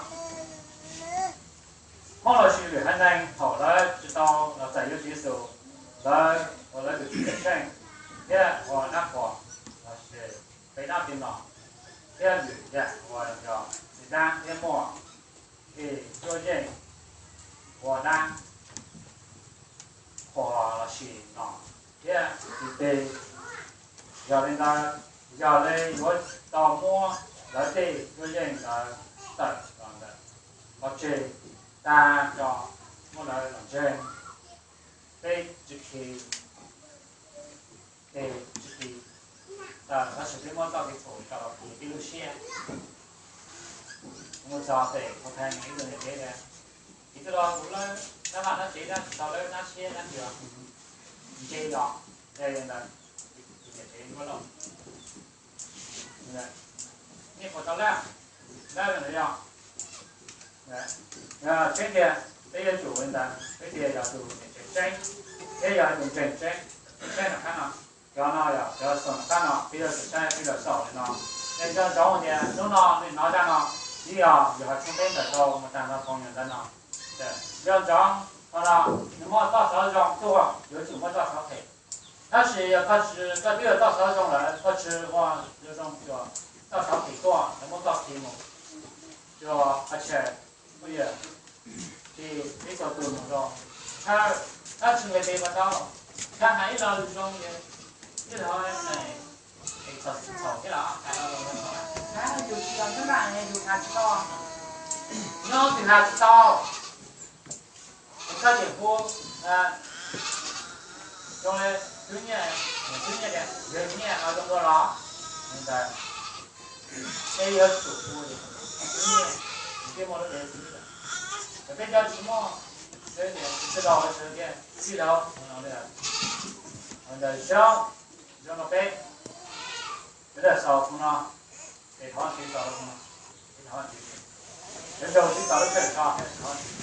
Hmoob los sis lwm haiv neeg thaum lawv tsis tau los txais yuav Tswv Yexus, lawv ua lawv tus Tswv Cawmseej thiab ua dab qhuas los sis peb dab peb no, thiab lwm yam uas yog txiv dab thiab muaj, ces tuaj yeej ua dab qhuas los sis nom thiab tib teg. Yog li ntawd, yog li yuav tau muab lawv tej tuaj yeej ntawd tawm los ntawm qhov tseg tag, tso muab lawv los ntseeg. Peb tsis khi, peb tsis khi, tab sis peb muab txoj kev txhaum coj los khi peb lub siab. Mus txog pem Phau Thej, ib tug niam tsev tias, Tij laug, kuv lawb nab vaj nab tsev, nab tsis tau lawb nab siab nab twg, nce los, nce li ntawd, tus niam tsev muab lawm. Nej puas tau lawb? Lawb li ntawd yog, yog tseeb tiag, peb yuav tsum li ntawd, peb thiaj yog tus niam tsev tseeb, thiab yog tus ntseeg tseeb, tseeb nram qab no. Cov no yog cov xaus nram qab no, peb yuav tsum saib peb los xaus li no. Ces nco ntsoov tias hnub no nej hnov zaj no, twb yog yog hais tshooj peb ntawm rau mus tag nrho thaum ntawm no. Nco ntsoov, qhov no nws muaj txoj xov zoo tuaj, yuav tsum muaj txoj xov phem. Tab sis yog koj tsis, koj twb yog txoj xov zoo lawm, koj tsis ua zoo, txoj xov phem tuaj, lawv muab koj khi mus rau qhov chaw, phooj ywg, khi ib tug tus mus rau, tshawb, tshawb tsis nqis tes puas tau, tshawb hais ib lo lus zoo, ib lo es txhaum thiab los hais lo lus zoo, yus tsis yog nyob nram yus hais tsis tau, nyob twg hais tsis tau. Koj yeem hu zoo li twb nyiaj, twb nyiaj tias yog nyiaj no zoo dua los, li ntawd, peb yuav tsum hu twb nyiaj, nws thiaj muaj lub npe twb nyiaj. Yog peb cov tsis muaj, peb tias tsis tau lawv sawv thiab tij laug, li ntawd zoo, zoo rau peb. Peb lawv xaus tus no, es thov Vajtswv xaus tus no, es thov Vajtswv, sawv daws tsis tau lub sij hawm tso, thov Vajtswv.